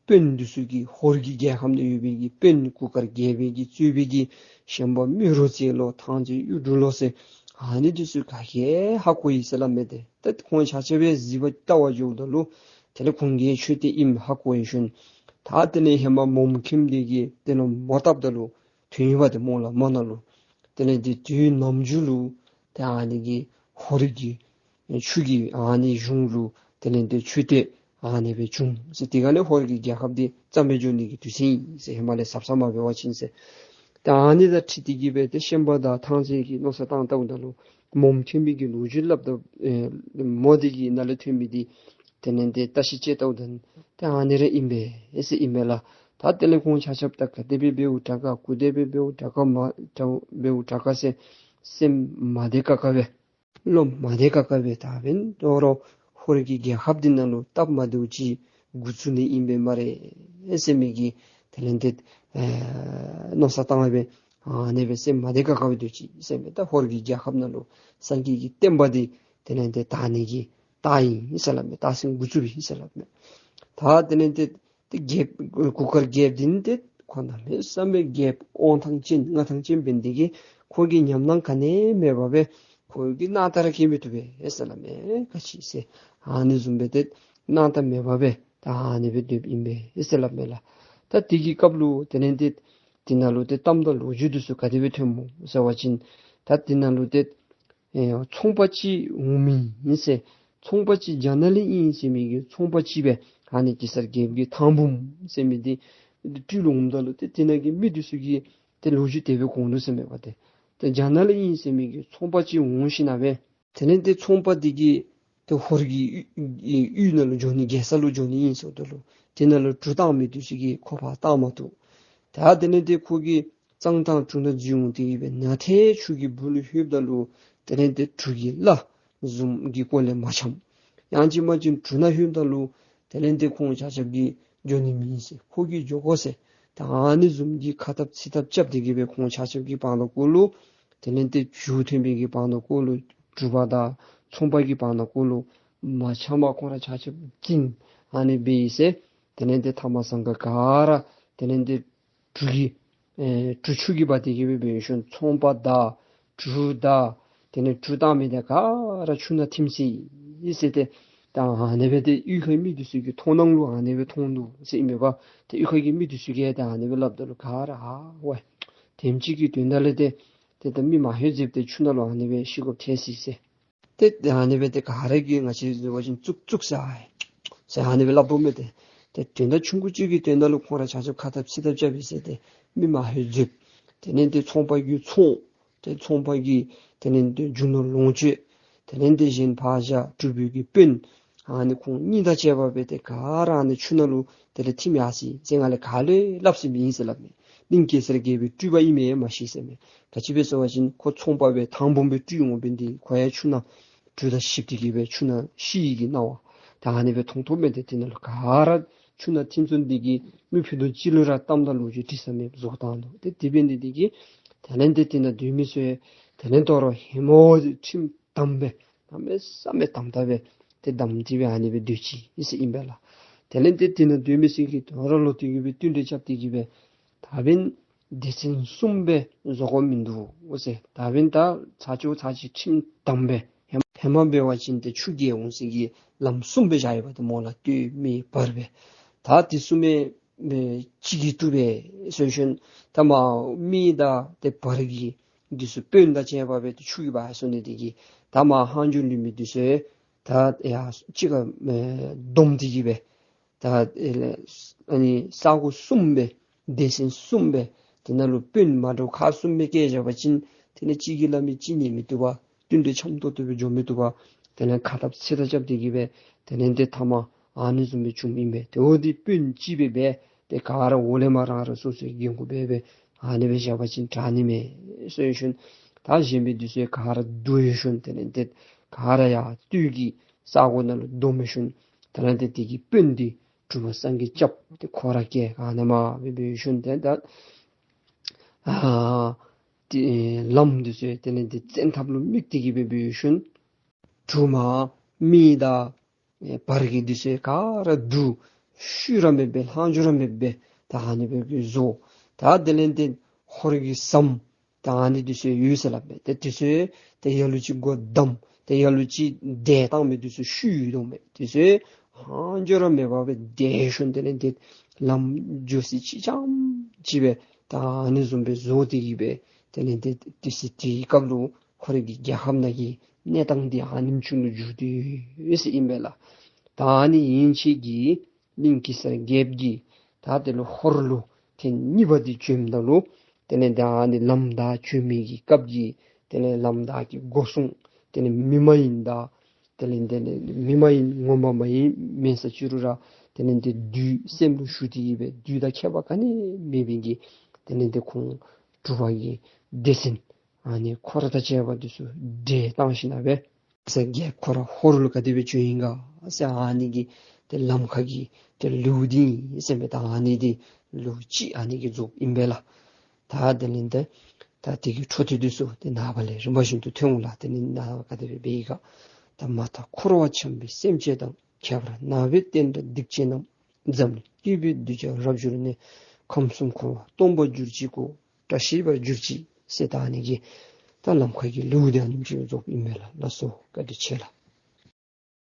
དཔོན་འདི་ཚུ་གིས་ཧོར་གྱི་རྒྱལ་ཁམས་ནང་ཡོད་པའི་གི་དཔོན་གུར་དཀར་རྒྱལ་པོའི་གིས་གཙོས་པའི་གི་ཤན་པ་རྨེ་རུ་རྩེ་ལོ་ཐང་རྩེ་གཡུ་འབྲུག་ལོ་ཟེར་ཨ་ནི་འདི་ཚུ་ག་གིས་ཧ་གོ་ཡི་ཟེར་སླབ་མས། ཏེ་ཏེ་ཁོང་ཆ་ཁྱབ་སྦེ་གཟིགས་པར་བལྟ་བར་འགྱོཝ་ད་ལུ་དེ་ལས་ཁོང་གིས་མཆོད་རྟེན་ཨིནམ་ཧ་གོ་ཡི་ཤུལ་ད་དེ་ལས་ཧེ་མ་མོམ་མཁནམ་དེ་གིས་དེ་ལུ་མོ་བཏབ་ད་ལུ་ཐོན་ཡོདཔ་ཏེ་སྨོ་ལགས་མོ་ནང་ལུ། དེ་ལས་ཏེ་དུས་ནམ་རྒྱུན་ལུ་ཏེ་ཨ་ནི་གི་ཧོར་གྱི་ཆུ་གི་ཨ་ནི་གཞུང་ལུ་དེ་ལས་ཏེ་མཆོད་རྟེན་ཨ་ནི་སྦེ་བྱུང་ཟེར། དེ་སྒང་ལས་ཧོར་གྱི་རྒྱལ་ཁབ་འདི་རྩ་མེད་འགྱོ་ནི་གི་དུས་ཚོད་ཨིན་ཟེར། ཧེ་མ་ལས་གཟབ་གཟབ་མ་འབད་བ་ཅིན་ཟེར། ཏེ་ཨ་ནི་དང་འཁྲིལ་ཏེ་གི་སྦེ་ཏེ་ཤན་པ་དང་ཐང་རྩེ་གིས་མནོ་བསམ་བཏང་བལྟཝ་ད་ལུ་མོམ་ཐོན་མི་གི་ལོ་རྒྱུས་སླབ་ད་ཨེ་མོ་དེ་གི་ནང་ལས་ཐོན་མི་འདི་དེ་ལས་ཏེ་བརྟག་ཞིབ་དཔྱད་བལྟཝ་ད་ཏེ་ཨ་ནི་ར་ཨིན་པས་ཟེར་ཨིན་པས་ལགས། ད་དེ་ལས་ཁོང་ཆ་ཁྱབ་ད་ག་དེ་སྦེ་འབདཝ་དྲག་ག་གུ་དེ་སྦེ་འབདཝ་དྲག་ག་མ་དྲག་འབདཝ་དྲག་ག་ཟེར་སེམས་མ་བདེ་ཁག་ཁ་སྦེ་བློ་མ་བདེ་ཁག་ཁ་སྦེ་ད་འབདན་དོ་རུང་ཧོར་གྱི་རྒྱལ་ཁབ་འདི་ནང་ལུ་སྟབས་མ་བདེཝ་ཅིག་འགོ་བཙུགས་ནི་ཨིན་པས་སྨ་རེ་ཟེར་མི་གི་དེ་ལས་ཏེ་ཨེ་མནོ་བསམ་བཏང་སྦེ་ཨ་ནི་སྦེ་སེམས་མ་བདེ་ཁག་ཁ་སྦེ་སྡོད་ཅི་ཟེར་མས། ད་ཧོར་གྱི་རྒྱལ་ཁབ་ནང་ལུ་སངས་རྒྱས་ཀྱི་བསྟན་པ་འདི་དེ་ལས་ཏེ་དར་ནི་གི་རྟགས་ཨིན་ཟེར་སླབ་མས། རྟགས་མཚན་འགོ་བཙུགས་པས་ཟེར་སླབ་མས། ད་དེ་ལས་ཏེ་ཏེ་རྒྱལཔོ་གུར་དཀར་རྒྱལཔོ་འདི་ནི་ཏེ་ཁོ་གནམ་མེད་ས་མེད་རྒྱལཔོ་དབང་ཐང་ཅན་མངའ་ཐང་ཅན་འབད་ནི་དེ་གིས་ཁོ་གིས་ཉམས་སྣང་ག་ནི་མེད་པར་སྦེ་ཁོ་གིས་སྣང་དག་ར་བསྐྱེད་མི་བཏུབ་པས་ཟེར་སླབ་མས། ག་ཅི་ཟེར་ཨ་ནི་བཟུམ་སྦེ་ཏེ་སྣང་དག་མེད་པར་སྦེ་ད་ཨ་ནི་སྦེ་སྡོདཔ་ཨིན་པས་ཟེར་སླབ་མས་ལགས། ད་དེ་གི་སྐབས་ལུ་དེ་ལས་ཏེ་དེ་ནང་ལུ་ཏེ་གཏམ་དང་ལོ་རྒྱུས་འདི་ཚུ་ག་དེ་སྦེ་ཐོནམ་སྨོ་ཟེར་བ་ཅིན་ད་དེ་ནང་ལུ་ཏེ་ཨེ་ཚོང་པ་ཅིག་འོང་མི་ཨིན་ཟེར། ཚོང་པ་ཅིག་རྒྱ་ནག་ལས་ཨིན་ཟེར་མི་གི་ཚོང་པ་ཅིག་སྦེ་ཨ་ནི་གེ་སར་རྒྱལཔོ་གི་ཐང་འབུམ་ཟེར་མི་འདི་ སྤྲུལ་ལུ་འོངམ་ད་ལུ་ཏེ་དེ་ནང་གི་མི་འདི་ཚུ་གིས་ཏེ་ལོ་རྒྱུས་དེ་སྦེ་གོ་ནུག་ཟེར་མས་པ། ཏེ་ཏེ་རྒྱ་ནག་ལས་ཨིན་ཟེར་མི་གི་ཚོང་པ་ཅིག་འོང་ཞིནམ་ལས་དེ་ལས་ཏེ་ཚོང་པ་འདི་གིས་ཏེ་ཧོར་གྱི་ཡུལ་ནང་ལུ་འགྱོ་ནི་རྒྱལ་ས་ལུ་འགྱོ་ནི་ཨིན་ཟེརཝ་ད་ལུ་དེ་ནང་ལུ་གྲུ་བཏང་མི་འདི་ཚུ་གིས་ཁོ་ཕར་བཏང་མ་བཏུབ། ད་དེ་ལས་ཏེ་ཁོ་གིས་གཙང་ཐང་གྲུ་ནང་འཛུལ་འོང་སྟེ་གི་སྦེ་ནཱ་ཏེ་ཆུ་གི་སྦུག་ལུ་ལྷོདཔ་ད་ལུ་དེ་ལས་ཏེ་གྲུ་གི་བླ་བཟུམ་གྱི་སྐོར་ལས་མ་འཆམ། ཡང་ཅིན་མ་ཅིན་གྲུ་ནང་ལྷོདཔ་ད་ལུ་དེ་ལས་ཏེ་ཁོང་ཆ་ཁྱབ་ཀྱིས་འགྱོ་ནི་མེད་ཟེར། ཁོ་གིས་འགྱོ་དགོ་ཟེར། ད་ཨ་ནི་བཟུམ་གྱི་ཁ་འཐབ་ཚིག་འཐབ་རྐྱབ་སྟེ་གི་སྦེ་ཁོང་ཆ་ཁྱབ་ཀྱི་བར་ན་ཀོ་ལུ་དེ་ལས་ཏེ་རྒྱུ་ཐོན་པའི་གི་བར་ན་ཀོ་ལུ་གྲུ་པ་དང་ཚོང་པ་གི་བར་ན་ཀོ་ལུ་མ་འཆམ་པར་ཁོང་ར་ཆ་ཁྱབ་འཛིང་ཨ་ནི་སྦེ་ཡི་ཟེར། དེ་ལས་ཏེ་ཐ་མ་སང་ག་ག་ར་དེ་ལས་ཏེ་གྲུ་གི་ཨེ་གྲུ་ཆུ་གིས་འབག་སྟེ་གི་སྦེ་འབད་ཞིནམ་ཚོང་པ་དང་གྲུ་དང་དེ་ལས་གྲུ་བཏང་མི་དེ་ག་ར་ཆུ་ནང་ཐིམ་སོ་ཡི་ཟེར། ཏེ་ད་ཨ་ནི་སྦེ་ཏེ་གཡུས་ཁའི་མི་འདི་ཚུ་གི་མཐོང་སྣང་ལུ་ཨ་ནི་སྦེ་མཐོང་ནུག་ཟེར་ཨིན་མས་པ། ཏེ་གཡུས་ཁའི་མི་འདི་ཚུ་གིས་ཏེ་ཨ་ནི་སྦེ་སླབ་ད་ལུ་ག་ར་ཨ་ཝའི་དེམ་ཅིག་གི་དོན་དག་ལས་ཏེ་ཏེ་ད་མི་མ་ཧེ་ཟེབ་ཏེ་ཆུ་ནང་ལུ་ཨ་ནི་སྦེ་ཤི་དགོཔ་ཐལ་སོ་ཡི་ཟེར། ཏེ་ཨ་ནི་སྦེ་ཏེ་ག་ར་གིས་ང་བཅས་འབད་བ་ཅིན་ཙུག་ཙུག་ཟེར་ཨ་ཟེར་ཨ་ནི་སྦེ་སླབ་དོ་མས། ཏེ་ཏེ་དོན་དག་ཆུང་ཀུ་ཅིག་གི་དོན་དག་ལུ་ཁོང་ར་ཆ་ཁྱབ་ཁ་འཐབ་ཚིག་འཐབ་རྐྱབ་ཡི་ཟེར། ཏེ་མི་མ་ཧེ་ཟེབ། དེ་ལས་ཏེ་ཚོང་པ་གི་ཚོང་། ཏེ་ཚོང་པ་གི་དེ་ལས་ཏེ་རྒྱུ་ནོར་ལོངས་སྤྱོད། དེ་ལས་ཏེ་གཞན་ཕར་བཞག་གྲུ་པའི་གི་དཔོན། ཨ་ནི་ཁོང་གཉིས་དང་བཅས་པ་སྦེ་ཏེ་ག་ར་ཨ་ནི་ཆུ་ནང་ལུ་དེ་ལས་ཐིམ་ཡར་སོ་ཡི་ཟེར། ང་ལས་ག་ལས་སླབ་ཟེར་མི་ཨིན་ཟེར་སླབ་མས། གླིང་གེ་སར་རྒྱལ་པོའི་སྤྲུལ་པ་ཨིན་མས་མ་ཤེས་ཟེར་མས། ག་ཅི་སྦེ་ཟེར་བ་ཅིན་ཁོ་ཚོང་པ་སྦེ་དང་པམ་སྦེ་སྤྲུལ་འོང་བའི་འདི་ཁོ་ཡང་ཆུ་ནང་གྲུ་དང་གཤིབ་སྟེ་གི་སྦེ་ཆུ་ནང་ཤི་ཡི་གི་སྣང་བ་ད་ཨ་ནི་སྦེ་མཐོང་མཐོངམ་མས། ཏེ་དེ་ནང་ལུ་ག་ར་ཆུ་ནང་ཐིམ་སོང་འདི་གིས་མི་ཕུད་རྡོག་གཅིག་ལུ་ར་གཏམ་དང་ལོ་རྒྱུས་དྲི་ས་མེདཔ་བཟོ་བཏང་ནུག། ཏེ་དེ་འབད་ནི་འདི་གིས་དེ་ལས་ཏེ་དེ་ནང་སྡོད་མི་ཚུ་དེ་ལས་དོ་རུང་ཧེ་མ་བཟུམ་ཁྲིམས་དམ་སྦེ་གནམ་མེད་ས་མེད་དམ་དམ་སྦེ་ཏེ་དམ་སྟེ་སྦེ་ཨ་ནི་སྦེ་སྡོད་ཅི་ཟེར་ཨིན་པས་ལགས། དེ་ལས་ཏེ་དེ་ནང་སྡོད་མི་ཚུ་གིས་དོ་རུང་ལོག་སྟེ་གི་སྦེ་བསྟུན་གྲོས་རྐྱབ་སྟེ་གི་སྦེ་ད་འབདན་སྡེ་ཚན་གསུམ་སྦེ་བཟོ་དགོཔ་མིན་འདུག་ཟེར། ད་འབདན་ད་ཚར་གཅིག་ཚར་གཅིག་ཁྲིམས་དམ་སྦེ་ཧེ་མ་འབད་བ་ཅིན་ཏེ་ཆུ་རྒྱས་འོང་ས་གི་ལམ་གསུམ་སྦེ་བཞག་ཡོདཔ་ད་སྨོ་ལགས། སྟོད་སྨད་བར་སྦེ། ད་དེ་གསུམ་སྦེ་གཅིག་གིས་བཏུབ་པས་ཟེར་ཞིནམ་ད་མར་སྨད་དང་ཏེ་བར་གྱི་འདི་ཚུ་དཔོན་དང་བཅས་པ་སྦེ་ཏེ་ཆུ་གིས་འབག་སོང་ནི་འདི་གིས་ད་མར་ཧང་ཇོ་ལུས་མི་འདི་ཚུ་ད་ཡར་གཅིག་ཁར་བསྡོམས་ཏེ་གི་སྦེ་ད་ཨ་ནི་ས་གོ་གསུམ་སྦེ་སྡེ་ཚན་གསུམ་སྦེ་དེ་ནང་ལུ་དཔོན་མ་འདྲཝ་ཁག་གསུམ་སྦེ་བཀལ་བཞག་པ་ཅིན་དེ་ལས་གཅིག་གིས་སླབ་མི་གཅིག་ཉན་མི་བཏུབ་པར་བསྟུན་གྲོས་འཆམ་ཏོག་ཏོ་སྦེ་འགྱོ་མི་བཏུབ་པར་དེ་ལས་ཁ་འཐབ་ཚིག་འཐབ་རྐྱབ་སྟེ་གི་སྦེ་དེ་ལས་ཏེ་མཐའ་མ་ཨ་ནི་བཟུམ་སྦེ་བྱུངམ་ཨིན་པས། ཏེ་འོ་འདི་དཔོན་གཅིག་སྦེ་འབད་དེ་ག་ར་འོག་ལས་མར་རང་རང་སོ་སོའི་འགན་ཁུར་འབད་སྦེ་ཨ་ནི་སྦེ་བཞག་པ་ཅིན་དྲག་ནི་མས་ཟེར་ཞིནམ་ད་གཞན་མི་འདི་ཚུ་ག་ར་བསྡུ་ཞིནམ་དེ་ལས་ཏེ་ག་ར་ཡར་སྟོད་ཀྱི་ས་གོ་ནང་ལུ་བསྡོམས་ཞིནམ་དེ་ལས་ཏེ་དེ་གི་དཔོན་འདི་གྲུབ་པ་སངས་རྒྱས་སྐྱབས་ཏེ་ཁོ་ར་སྐྱེལ་ག་ནི་མ་སྦེ་འབད་ཞིནམ་ཏེ་ད་ཨ་ཏེ་ལམ་འདི་ཚུ་དེ་ལས་ཏེ་བཙན་ཐབས་ལུ་དམིགས་ཏེ་གི་སྦེ་འབད་ཞིནམ་གྲུ་མར་སྨད་དང་ཨེ་བར་གྱི་འདི་ཚུ་ག་ར་བསྡུ། ཤུལ་ར་མེད་པར་ལྷག་འཕྲོ་ར་མེད་པར་ད་ཨ་ནི་སྦེ་གི་བཟོ། ད་དེ་ལས་ཏེ་ཧོར་གྱི་ཟམ་ད་ཨ་ནི་འདི་ཚུ་ཡོད་ཟེར་སླབ་མས། ཏེ་འདི་ཚུ་ཏེ་ལ་ལུ་ཅིག་སྒོ་བསྡམས། ཏེ་ལ་ལུ་ཅིག་དེ་བཏང་མི་འདི་ཚུ་ཤུལ་ཡོད་དོ་མས། འདི་ཚུ་ལྷག་འཕྲོ་ར་མེད་པར་སྦེ་དེ་ཞིནམ་དེ་ལས་ཏེ་ལམ་འགྱོ་ས་ཅིག་རྐྱངམ་ཅིག་སྦེ་ད་ཨ་ནི་བཟུམ་སྦེ་བཟོ་སྟེ་གི་སྦེ་དེ་ལས་ཏེ་དུས་ཚོད་དེའི་སྐབས་ལུ་ཁོ་རའི་གི་རྒྱལ་ཁབ་ནང་གི་གནས་སྟངས་འདི་ཨ་ནེམ་ཅིག་ལུ་འགྱུར་ཏེ་ཡོད་ཟེར་ཨིན་པས་ལགས། ད་ཨ་ནི་ཡན་ཆད་ཀྱིས་གླིང་གེ་སར་རྒྱལཔོ་གིས་ད་དེ་ལུ་ཧོར་ལུ་ཐེངས་གཉིས་པ་འདི་བྱོནམ་ད་ལུ་དེ་ལས་ད་ཨ་ནི་ལམ་བདའ་བྱོན་མི་གི་སྐབས་ཀྱི་དེ་ལས་ལམ་བདའ་གི་སྒོ་སྲུང་དེ་ལས་མི་མ་ཡིན་དང་དེ་ལས་དེ་ལས་མི་མ་ཡིན་ངོ་མ་མ་ཡིན་མེན་ས་ཅི་རུང་ར་དེ་ལས་དེ་བདུད་སེམས་ལུ་ཞུགས་ཏེ་གི་སྦེ་བདུད་དང་ཁྱད་པར་ག་ནི་མེད་པའི་གི་དེ་ལས་དེ་ཁོང་གྲུབ་པ་གི་སྡེ་ཚན་ཨ་ནི་ཁོ་ར་དང་བཅས་པ་འདི་ཚུ་བསྒྲལ་བཏང་ཞིནམ་སྦེ་གེ་སར་རྒྱལཔོ་ཁོ་ར་ཧོར་ལུ་ག་དེ་སྦེ་བྱོན་ཡི་ག་ཟེར་ཨ་ནི་གི་དེ་ལམ་ཁ་གི་དེ་ལེའུ་འདི་ཨིན་ཟེར་མས། ད་ཨ་ནི་འདི་ལེའུ་གཅིག་ཨ་ནི་གིས་རྫོགསཔ་ཨིན་པས་ལགས། ད་དེ་ལས་ཏེ་ད་དེ་གི་འཕྲོ་མཐུད་འདི་ཚུ་དེ་ནངས་པ་ལས་རིམ་པ་བཞིན་དུ་ཐོན་འོང་ལགས། དེ་ནི་ནངས་པ་ག་དེ་སྦེ་འབད་ཡི་ག། ད་མ་དག་འཁོར་བར་འཁྱམས་པའི་སེམས་ཅན་དང་། ཁྱད་པར་ནག་པོའི་བསྟན་དགྲ་སྡིག་ཅན་རྣམས། འཛམ་གླིང་སྐྱིད་པའི་གདུལ་བྱར་རབ་གྱུར་ནས། ཁམས་གསུམ་འཁོར་བ་སྟོངས་པར་གྱུར་ཅིག་གོ། བཀྲ་ཤིས་པར་གྱུར་ཅིག་ཟེར་ད་ཨ་ནི་གི་ད་ལམ་ཁ་གི་ལེའུ་འདི་ཨ་ནེམ་ཅིག་རྫོགསཔ་ཨིན་མས་ལགས། ལགས་སོ། བཀའ་དྲིན་ཆེ་ལགས།